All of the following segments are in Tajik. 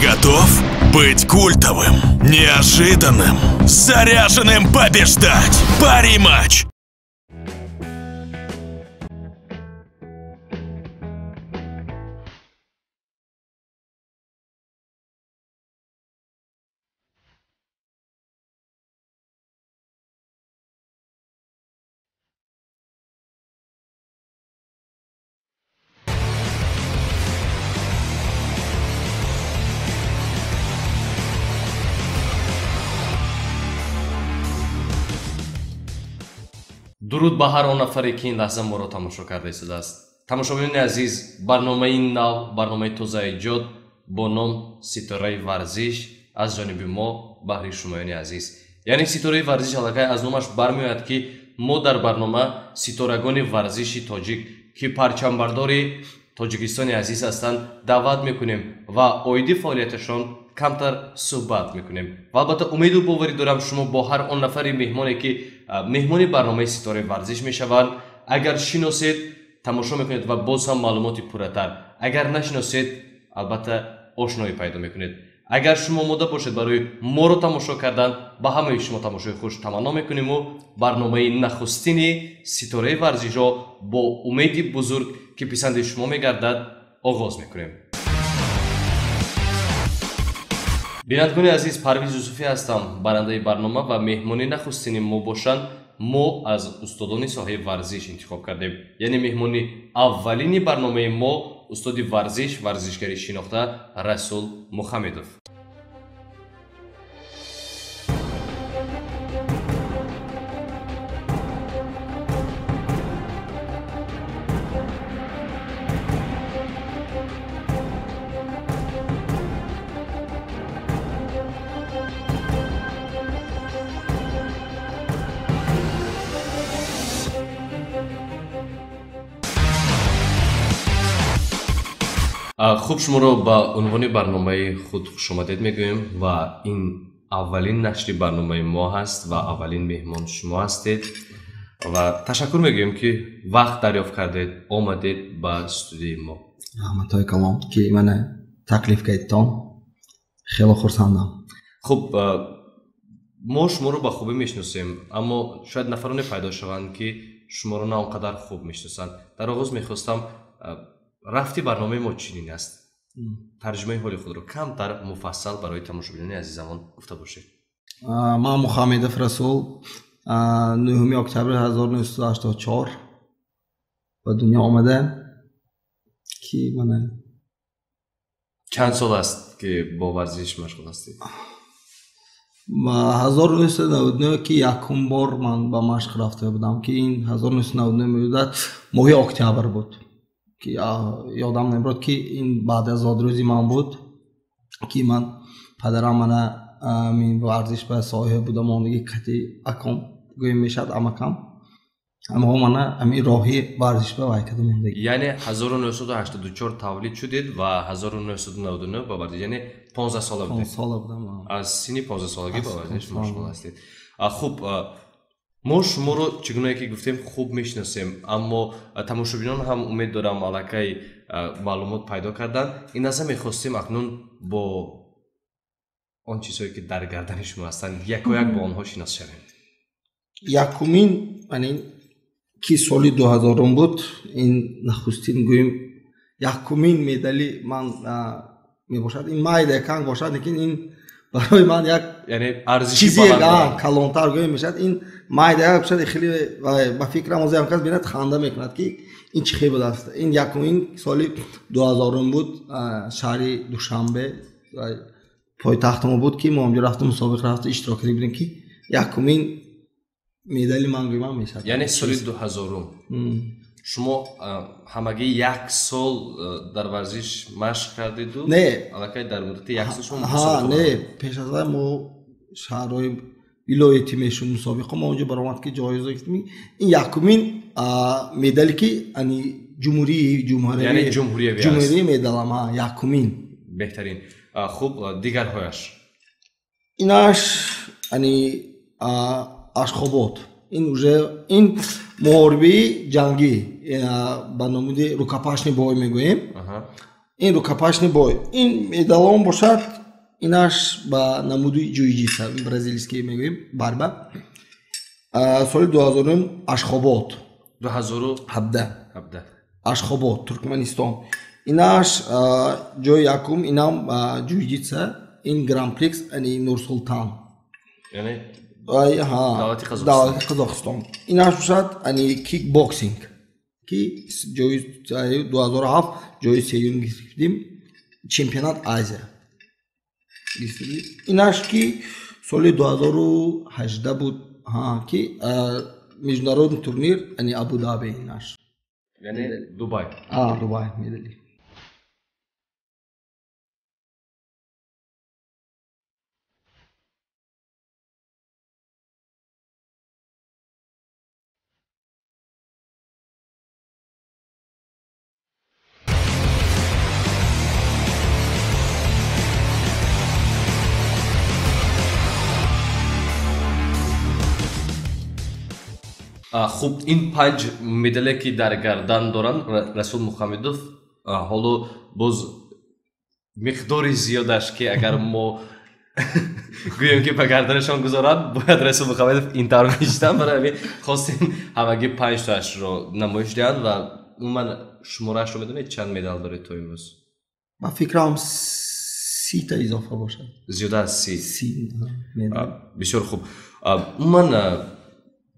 готов быть культовым, неожиданным, заряженным побеждать? Пари-матч! Дуруд ба ҳар он нафаре, ки ин лаҳза моро тамошо карда истодааст. Тамошобинони азиз, барномаи нав, барномаи тозаэҷод бо ном Ситораи варзиш аз ҷониби мо баҳри шумоёни азиз. Яъне Ситораи варзиш аллакай аз номаш бармеояд, ки мо дар барнома ситорагони варзиши тоҷик, ки парчамбардори Тоҷикистони азиз ҳастанд, даъват мекунем ва оиди фаъолияташон камтар суҳбат мекунем. Ва албатта умеду боварӣ дорам, шумо бо ҳар он нафари меҳмоне, ки меҳмони барномаи Ситораи варзиш мешаванд, агар шиносед, тамошо мекунед ва боз ҳам маълумоти пурратар, агар нашиносед, албатта ошноӣ пайдо мекунед. Агар шумо омода бошед барои моро тамошо кардан, ба ҳамаи шумо тамошои хуш таманно мекуниму барномаи нахустини Ситораи варзишро бо умеди бузург, ки писанди шумо мегардад, оғоз мекунем. Бинандагони азиз, Парвиз Юсуфӣ ҳастам, барандаи барнома ва меҳмони нахустини мо бошанд. Мо аз устодони соҳаи варзиш интихоб кардем. Яъне меҳмони аввалини барномаи мо устоди варзиш, варзишгари шинохта Расул Мухаммедов. Хуб, шуморо ба унвони барномаи худ хушомадед мегӯем ва ин аввалин нашри барномаи мо ҳаст ва аввалин меҳмон шумо ҳастед ва ташаккур мегӯем, ки вақт дарёфт кардед, омадед ба студияи мо. Раҳматҳои калом, ки мана таклиф кардедтон, хело хурсандам. Хуб, мо шуморо ба хубӣ мешиносем, аммо шояд нафароне пайдо шаванд, ки шуморо на он қадар хуб мешиносанд. Дар оғоз мехостам, рафти барномаи мо чунин аст, тарҷумаи ҳоли худро камтар муфассал барои тамошобинони азизамон гуфта бошед. Ман Мухаммедов Расул, 9 октябри 1984 ба дунё омадам, ки мана Чанд сол аст, ки бо варзиш машғул ҳастед? 1999, ки якум бор ман ба машқ рафта будам, ки ин 1999 мебудад, моҳи октябр буд, ки ёдам намебурад, ки ин баъд аз зодрӯзи ман буд, ки ман падарам мана варзиш ба соҳиб буда мондагӣ, кати аком гӯем мешавад, амакам амаҳо мана ҳамин роҳи варзиш ба вай карда мондагӣ. Яъне 1984 тавлид шудед ва 1999 ба варзиш, яъне 15 сола будед? Сола будам. Аз синни 15 солагӣ ба варзиш машғул ҳастед. Хуб, мо шуморо, чӣ гунае ки гуфтем, хуб мешиносем, аммо тамошобинон ҳам, умед дорам, аллакай маълумот пайдо карданд. Ин лаҳза мехостем акнун бо он чизҳое, ки дар гардани шумо ҳастанд, якояк бо онҳо шинос шавем. Якумин ки соли 2000 буд, ин нахустин гӯем якумин медали ман мебошад. Ин майда яканг бошад, лекин ин барои ман як чизе калонтар гӯем мешавад. Ин майда бошад, хеле ба фикрам ҳозир кас бинад, ханда мекунад, ки ин чӣ хел будааст. Ин якумин соли 2000 буд, шаҳри Душанбе пойтахти мо буд, ки мо онҷо рафтем, мусобиқа рафта иштирок карда будем, ки якумин медали ман гӯям мешавад. Яъне соли 2000 шумо ҳамагӣ як сол дар варзиш машқ кардеду? Не. Аллакай дар муддати як сол шумо? Не, пеш аз вай мо шаҳрҳои вилоятӣ мешуд мусобиқа, мо онҷо баромад, ки ҷоиза гирифтем. Ин якумин медале, ки ани ҷумҳурӣ медалам, якумин. Беҳтарин. Хуб, дигарҳояш? Инаш ани Ашхобод, ин уже ин муҳорибаи ҷангӣ ба номуди рукопашный бой мегӯем. Ин рукопашный бой, ин медалон бошад. Инаш ба намуди ҷуйҷиса бразилийский мегӯем, барба. Соли 2000 Ашхобод. 2017 Ашхобод, Туркманистон. Инаш ҷои якум, инам ҷуйҷиса, ин гран-прикс, яъне Нурсултан. Яъне давлати Қазоқистон. Инаш бошад, яъне кикбоксинг, ки ҷои 2007 ҷои сеюм гирифтем, чемпионат Азия. Инаш ки соли 2018 буд, ки международный турнир, яъне Абу-Даби инаш. Яъне Дубай. Дубай медали. Хуб, ин панҷ медале ки дар гардан доранд Расул Мухаммедов, ҳоло боз миқдори зиёдаш ки агар мо гӯем ки ба гарданашон гузоранд, бояд Расул Мухаммедов ин тавр мешитанд. Барои ҳамин хостем ҳамагӣ панҷтоашро намоиш диҳанд ва умуман шумораашро медонед чанд медал доред то имрӯз? Ба фикрам 30 та изофа бошад. Зиёда аз 30 медал. Бисёр хуб. Умуман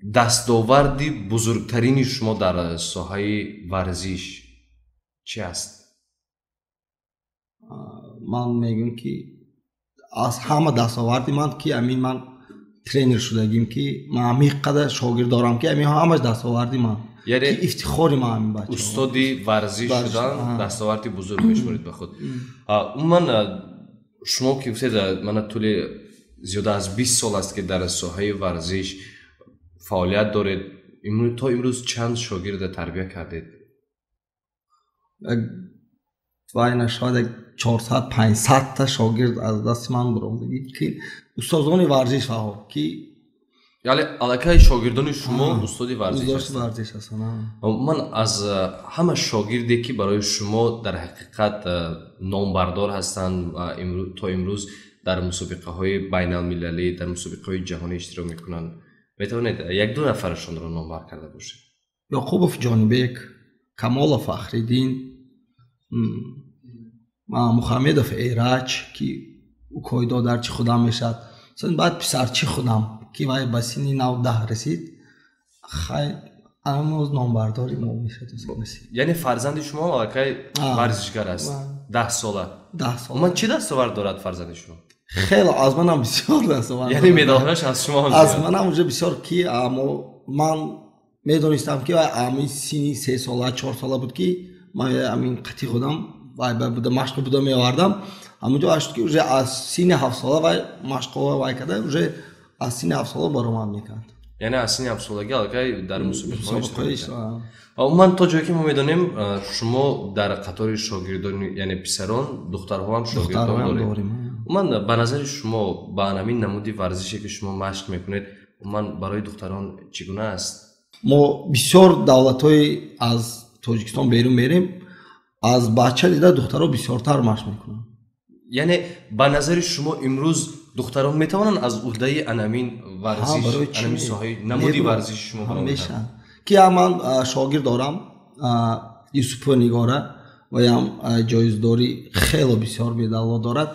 дастоварди бузургтарини шумо дар соҳаи варзиш чӣ аст? Ман мегӯям ки аз ҳама дастоварди ман ки амин ман тренер шудагим, ки ман ҳамин қадар шогирд дорам, ки амин ҳамаш дастоварди ман, яъне ифтихори ман ҳамин бача. Устоди варзиш шудан дастоварди бузург мешуморед ба худ. Умуман шумо ки гуфтед, мана тӯли зиёда аз 20 сол аст ки дар соҳаи варзиш фаъолият доред, то имрӯз чанд шогирда тарбия кардед? Вай нашояд 400-500 та шогирд аз дасти ман баромадагӣ, ки устозони варзиш ваҳо ки яъне аллакай шогирдони шумо устоди варзиш ҳастанд. Ман аз ҳама шогирде ки барои шумо дар ҳақиқат номбардор ҳастанд ва то имрӯз дар мусобиқаҳои байналмилалӣ, дар мусобиқаҳои ҷаҳонӣ иштирок мекунанд, метавонед як-ду нафарашонро номбар карда бошед? Ёқубов Ҷонибек, Камолов Фахриддин, Мухаммедов Эраҷ, ки укои додарчи худам мешавад, баъд писарчи худам ки вай ба синни 9-10 расид, хай ҳамоз номбардори мо мешавад. Яъне фарзанди шумо аллакай варзишгар аст, 10 сола. 10 сола. Умуман чӣ дастовард дорад фарзанди шумо? Хеле аз манам бисёр дастовард. Яъне медалҳояш аз шумо ҳам аз манам уже бисёр, ки ман медонистам ки вай ҳамин синни 3 сола 4 сола буд ки ман ҳамин қатъи худам вай буда машқ буда меовардам. Ҳамунҷо ашд ки уже аз синни 7 сола вай машқҳо вай карда, уже аз синни 7 сола баромад мекард. Яъне аз синни 7 солагӣ аллакай дар мусобиқаҳо иштирок. Умуман то ҷое ки мо медонем, шумо дар қатори шогирдони, яъне писарон, духтарҳо ҳам шогирдон доред. Умуман ба назари шумо ба ҳамин намуди варзише ки шумо машқ мекунед, умуман барои духтарон чӣ гуна аст? Мо бисёр давлатҳои аз Тоҷикистон берун мерем, аз бача дида духтарҳо бисёртар машқ мекунанд. Яъне ба назари шумо имрӯз духтарон метавонанд аз уҳдаи анамин варзиш, анамин соҳаи намуди варзиши шумо баромаданд? Ки ман шогирд дорам, Юсупова Нигора, ваям ҷоиздорӣ хело бисёр медалҳо дорад.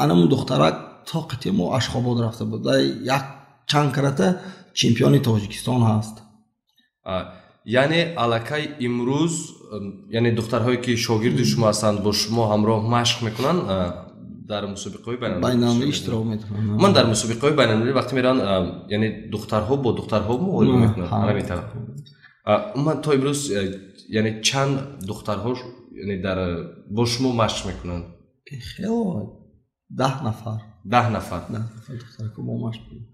Анамун духтарак то қити мо Ашхобод рафта буд, як чанд карата чемпиони Тоҷикистон ҳаст. Яъне аллакай имрӯз, яъне духтарҳое ки шогирди шумо ҳастанд, бо шумо ҳамроҳ машқ мекунанд, дар мусобиқаҳои байналмилалӣ иштирок мекунанд. Ман дар мусобиқаҳои байналмилалӣ вақте мераванд, яъне духтарҳо бо духтарҳо муҳориба мекунанд, ҳамин тавр. Умуман то имрӯз яъне чанд духтарҳо яъне дар бо шумо машқ мекунанд? Хело, 10 нафар. 10 нафар. 10 нафар духтарҳо бо машқ мекунанд.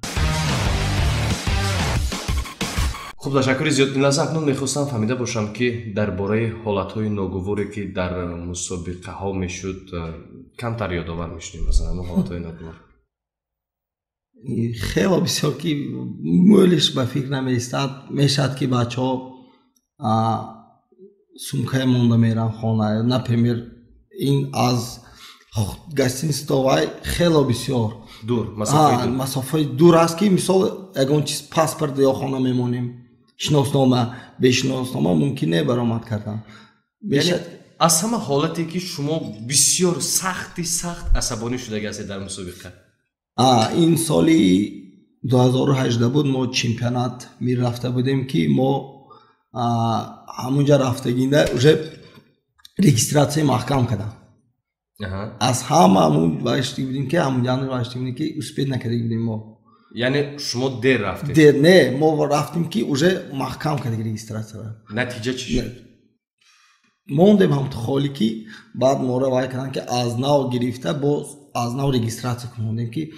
Хуб, ташаккури зиёд. Ин лаҳза акнун мехостам фаҳмида бошам ки дар бораи ҳолатҳои ногуворе ки дар мусобиқаҳо мешуд камтар ёдовар мешудем, масалан ҳамон ҳолатҳои ногувор. Хело бисёр ки мӯлиш ба фикр намеистад. Мешавад ки бачаҳо сумкае монда мераванд хона. Например, ин аз Гостиница то вай хело бисёр дур, масофаи дур аст, ки мисол ягон чиз паспорт ё хона мемонем, шиноснома, бе шиноснома мумкин не баромад кардан. Аз ҳама ҳолате ки шумо бисёр сахти сахт асабонӣ шудаги ҳастед дар мусобиқа? Ин соли 2018 буд, мо чемпионат мерафта будем, ки мо ҳамунҷа рафтагинда уже регистратсия маҳкам кардам. Аз ҳама ҳамун ваштӣ будем, ки ҳамунҷа ваштӣ будем, ки успед накарда будем мо. Яъне шумо дер рафтед? Дер не, мо рафтем, ки уже маҳкам карда регистратсияро. Натиҷа чӣ шуд? Мондем ҳам холӣ, ки баъд моро вай карданд, ки аз нав гирифта боз аз нав регистратсия кунем, ки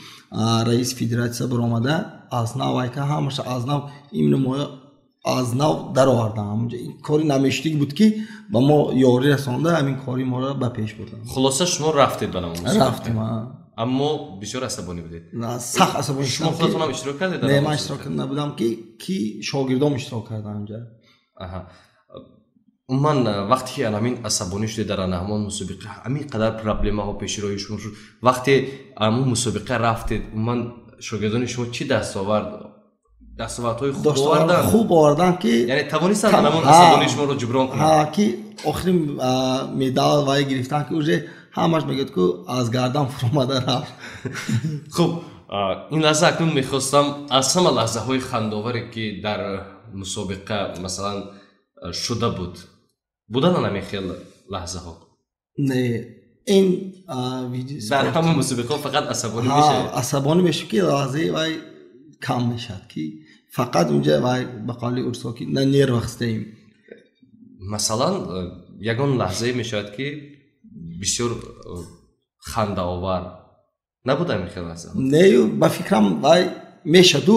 раис федератсия баромада аз нав вай кард, ҳамаша аз нав именно моя аз нав даровардан. Ҳамунҷа ин кори намешудагӣ буд, ки ба мо ёрӣ расонда, ҳамин кори моро ба пеш бурданд. Хулоса, шумо рафтед ба намон? Рафтем. Аммо бисёр асабонӣ будед? Сахт асабонӣ. Шумо худатонам иштирок кардед? Не, ман иштирок набудам, ки шогирдом иштирок карданд ҳамунҷа. Умуман, вақте ки ҳамин асабонӣ шудед дар ҳамон мусобиқа, ҳамин қадар проблемаҳо пеши роҳи шумо шуд, вақте ҳамон мусобиқа рафтед, умуман шогирдони шумо чӣ дастовардҳои хуб оварданд? Хуб оварданд, ки яъне тавонистанд ҳамон асабонии шуморо ҷуброн кунанд? Ки охирин медал вай гирифтанд, ки уже ҳамаш мегӯяд, ку аз гардан фуромада рафт. Хуб, ин лаҳза акнун мехостам аз ҳама лаҳзаҳои хандоваре, ки дар мусобиқа масалан шуда буд, будан ҳамин хел лаҳзаҳо? Не, ин дар ҳама мусобиқаҳо фақат асабонӣ мешавед? Асабонӣ мешавад, ки лаҳзаи вай кам мешавад, ки фақат унҷа вай ба қавли урсо, ки на нервах стоим. Масалан, ягон лаҳзае мешавад, ки бисёр хандаовар набуд ҳамин хел лаҳза? Не, ба фикрам вай мешаду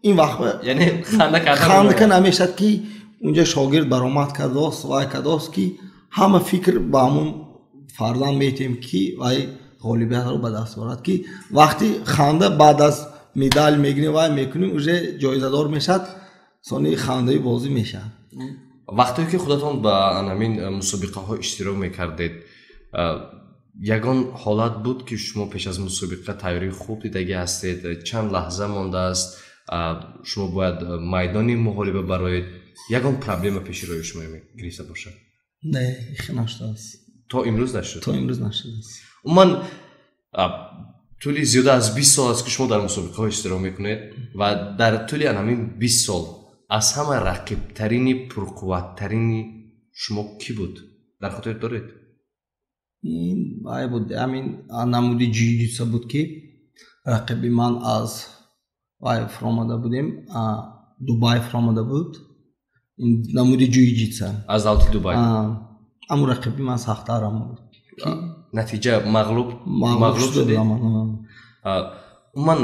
ин вақт, яъне ханда кардан ханда намешавад, ки унҷа шогирд баромад кардааст, вай кардааст, ки ҳама фикр ба ҳамун фарзанд метиҳем, ки вай ғолибиятро ба даст орад, ки вақти ханда баъд аз медал мегирем, вай мекунем, уже ҷоизадор мешавад, сони хандаи бозӣ мешавад. Вақтое ки худатон ба ҳамин мусобиқаҳо иштирок мекардед, ягон ҳолат буд, ки шумо пеш аз мусобиқа тайёрии хуб дидагӣ ҳастед, чанд лаҳза мондааст, шумо бояд майдони муҳориба бароед, ягон проблема пеши роҳи шумо гирифта бошад? Не, хел нашудааст. То имрӯз нашуд? То имрӯз нашудааст. Умуман, тӯли зиёда аз 20 сол аст, ки шумо дар мусобиқаҳо иштирок мекунед ва дар тӯли ҳамин 20 сол аз ҳама рақибтарини пурқувваттарини шумо кӣ буд? Дар хотир доред? Ин вай буд, ҳамин намуди ҷуҷитса буд, ки рақиби ман аз вай фуромада будем, Дубай фуромада буд. Ин намуди ҷуҷитса аз давлати Дубай. Ҳамун рақиби ман сахттарам буд. Натиҷа мағлуб шудед? Умуман,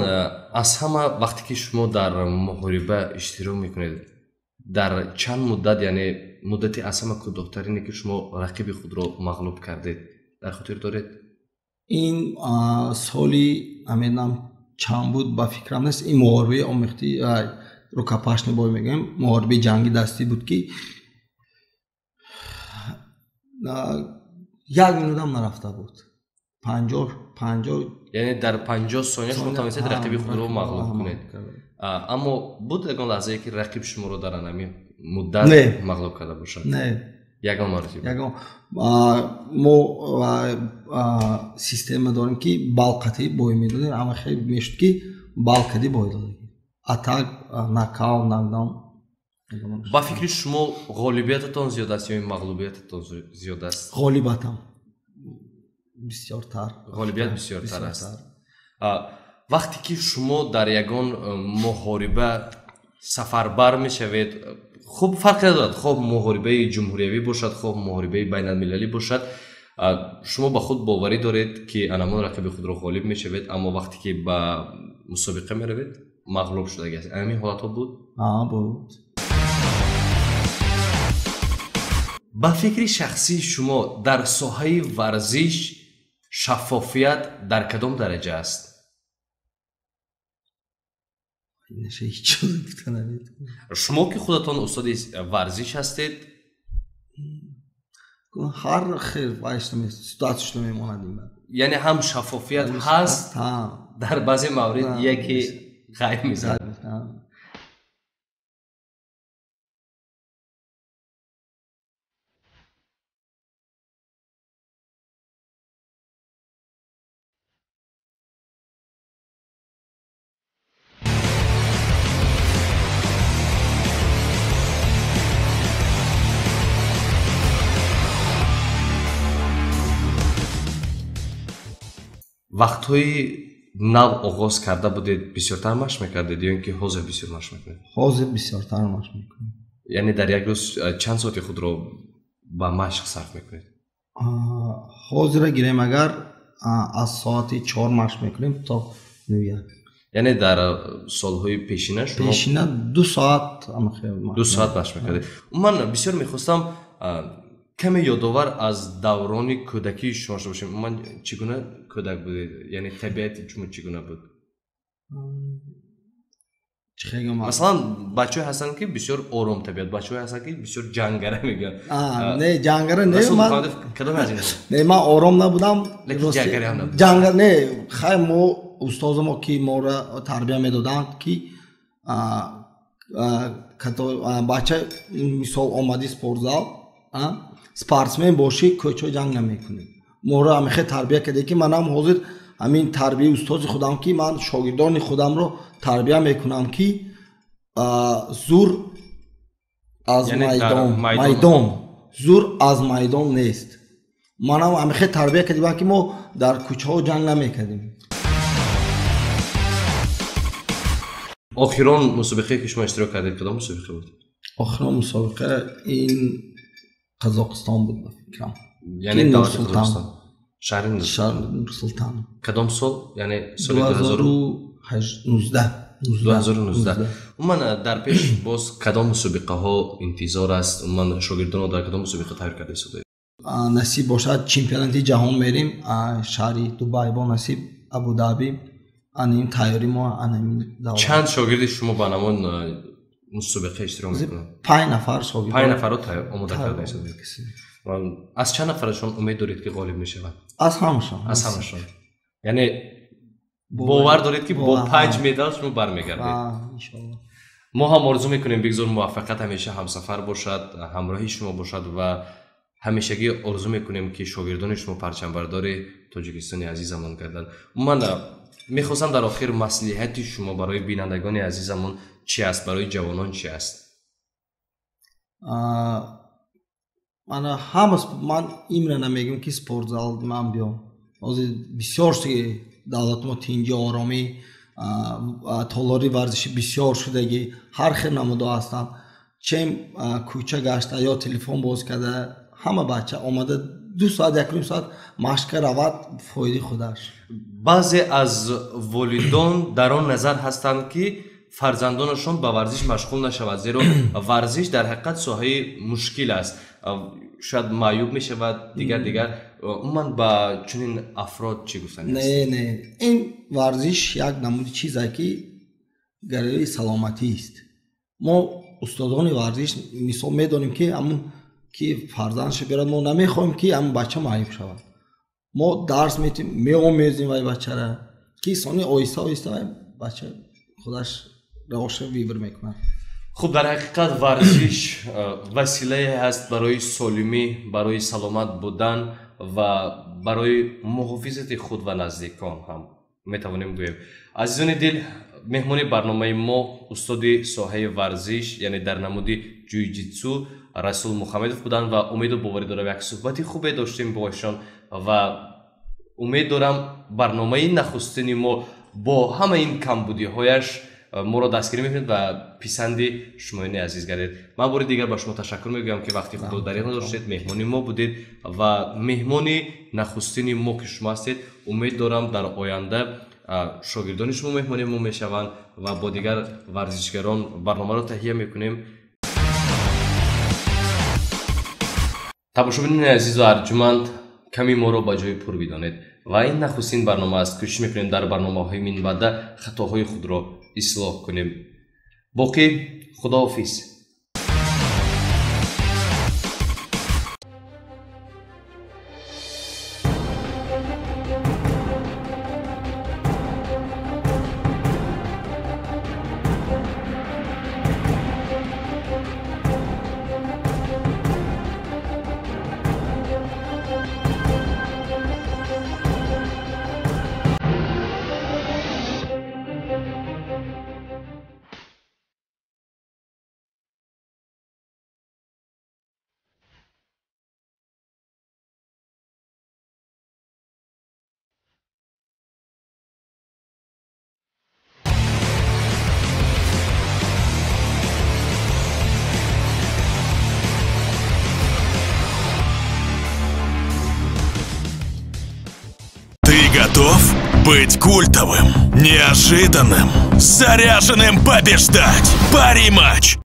аз ҳама вақте ки шумо дар муҳориба иштирок мекунед, дар чанд муддат, яъне муддати аз ҳама кӯтоҳтарине, ки шумо рақиби худро мағлуб кардед, дар хотир доред? Ин соли намедонам чанд буд, ба фикрам нест. Ин муҳорибаи омехти рукопашный бой мегӯем, муҳорибаи ҷанги дастӣ буд, ки як минутам нарафта буд. 50 яъне дар 50 сония шумо тавонистед рақиби худро мағлуб кунед. Аммо буд ягон лаҳзае, ки рақиб шуморо дар ҳамин муддат мағлуб карда бошад? Не, ягон маротиба? Ягон. Мо система дорем, ки балқатӣ бой медодем, ҳама хел мешуд, ки балқатӣ бой додем, атак, нокаут, нокдаун. Ба фикри шумо ғолибиятатон зиёд аст ё мағлубиятатон зиёд аст? Ғолибатам бисёртар. Ғолибият бисёртар аст. Вақте ки шумо дар ягон муҳориба сафарбар мешавед, хуб фарқ надорад, хоб муҳорибаи ҷумҳуриявӣ бошад, хоб муҳорибаи байналмилалӣ бошад, шумо ба худ боварӣ доред, ки анамон рақиби худро ғолиб мешавед, аммо вақте ки ба мусобиқа меравед, мағлуб шудагӣ ҳастед. Ҳамин ҳолатҳо буд? Буд. Ба фикри шахсии шумо дар соҳаи варзиш шаффофият дар кадом дараҷа аст? Шумо ки худатон устоди варзиш ҳастед, ҳар хел ситуатсия шуда мемонад. Яъне ҳам шаффофият ҳаст, дар баъзе маврид яке ғайб мезанад. Вақтҳои нав оғоз карда будед, бисёртар машқ мекардед ё ин ки ҳозир бисёр машқ мекунед? Ҳозир бисёртар машқ мекунем. Яъне дар як рӯз чанд соати худро ба машқ сарф мекунед? Ҳозира гирем агар аз соати 4 машқ мекунем то 9. Яъне дар солҳои пешина шумо пешина 2 соат 2 соат машқ мекардед. Ман бисёр мехостам каме ёдовар аз даврони кӯдакии шумо шуда бошем. Ман чӣ гуна кӯдак будед? Яъне табиати шумо чӣ гуна буд? Масалан, бачаҳое ҳастанд, ки бисёр ором табиат, бачаҳое ҳастанд, ки бисёр ҷангара мегӯянд. Не, ҷангара не, ман кадом аз инҳо? Не, ман ором набудам. Лекин ҷангара ҳам набудам. Ҷангара не, хай мо устози мо ки моро тарбия медоданд, ки бача мисол омади спортзал, спортсмен бошӣ, кӯчо ҷанг намекунӣ. Моро ҳамихе тарбия карде, ки манам ҳозир ҳамин тарбияи устози худам, ки ман шогирдони худамро тарбия мекунам, ки зур аз майдон, зур аз майдон нест. Манам ҳамихе тарбия кардем, ки мо дар кӯчаҳо ҷанг намекардем. Охирон мусобиқае ки шумо иштирок кардед, кадом мусобиқа буд? Охирон мусобиқа ин Қазоқистон буд, ба фикрам. Яъне давлати Қазоқистон, шаҳри Нурсултан. Кадом сол? Яъне соли 2019. 2019. Умуман дар пеш боз кадом мусобиқаҳо интизор аст? Умуман шогирдонро дар кадом мусобиқа тайёр карда истодаед? Насиб бошад, чемпионати ҷаҳон мерем, шаҳри Дубай, бо насиб Абудаби. Анин тайёри мо анамин. Чанд шогирди шумо ба намон мусобиқа иштирок мекунанд? 5 нафар шогирд. 5 нафарро омода карда истодаед. Аз чанд нафарашон умед доред, ки ғолиб мешаванд? Аз ҳамашон. Аз ҳамашон. Яъне бовар доред, ки бо 5 медал шумо бармегардед? Иншоаллоҳ. Мо ҳам орзу мекунем, бигзор муваффақият ҳамеша ҳамсафар бошад, ҳамроҳи шумо бошад ва ҳамешагӣ орзу мекунем, ки шогирдони шумо парчамбардори Тоҷикистони азизамон гарданд. Ман мехостам дар охир маслиҳати шумо барои бинандагони азизамон чӣ аст, барои ҷавонон чӣ аст? Ман ҳама ман имра намегӯям, ки спортзал ман биём. Ҳозир бисёр давлати мо тинҷи, оромӣ, толори варзишӣ бисёр шудагӣ, ҳар хел намудҳо ҳастанд. Чем кӯча гашта ё телефон боз карда, ҳама бача омада 2 соат, 1.5 соат машқа равад, фоидаи худаш. Баъзе аз волидон дар он назар ҳастанд, ки фарзандонашон ба варзиш машғул нашавад, зеро варзиш дар ҳақиқат соҳаи мушкил аст, шояд маъюб мешавад, дигар. Умуман ба чунин афрод чӣ гуфтанӣ аст? Не, не, ин варзиш як намуди чизе, ки гарави саломатист. Мо устодони варзиш мисол медонем, ки ҳамун ки фарзандашо биёрад, мо намехоҳем, ки ҳамун бача маъюб шавад. Мо дарс метем, меомезем вай бачара, ки сони оҳиста оҳиста вай бача худаш роҳашро вибр мекунад. Хуб, дар ҳақиқат варзиш василае ҳаст барои солимӣ, барои саломат будан ва барои муҳофизати худ ва наздикон ҳам метавонем гӯем. Азизони дил, меҳмони барномаи мо устоди соҳаи варзиш, яъне дар намуди ҷуйҷитсу Расул Мухаммедов буданд ва умеду боварӣ дорам як суҳбати хубе доштем бо эшон ва умед дорам барномаи нахустини мо бо ҳама ин камбудиҳояш моро дастгирӣ мекунед ва писанди шумоёни азиз гардед. Ман бори дигар ба шумо ташаккур мегӯям, ки вақти худро дариғ надоштед, меҳмони мо будед ва меҳмони нахустини мо ки шумо ҳастед. Умед дорам дар оянда шогирдони шумо меҳмони мо мешаванд ва бо дигар варзишгарон барномаро таҳия мекунем. Тамошобинони азизу арҷуманд, ками моро ба ҷои пур бидонед ва ин нахустин барнома аст. Кӯшиш мекунем дар барномаҳои минбаъда хатоҳои худро ислоҳ кунем. Боқӣ худоҳофиз. Готов быть культовым, неожиданным, заряженным побеждать. Пари матч.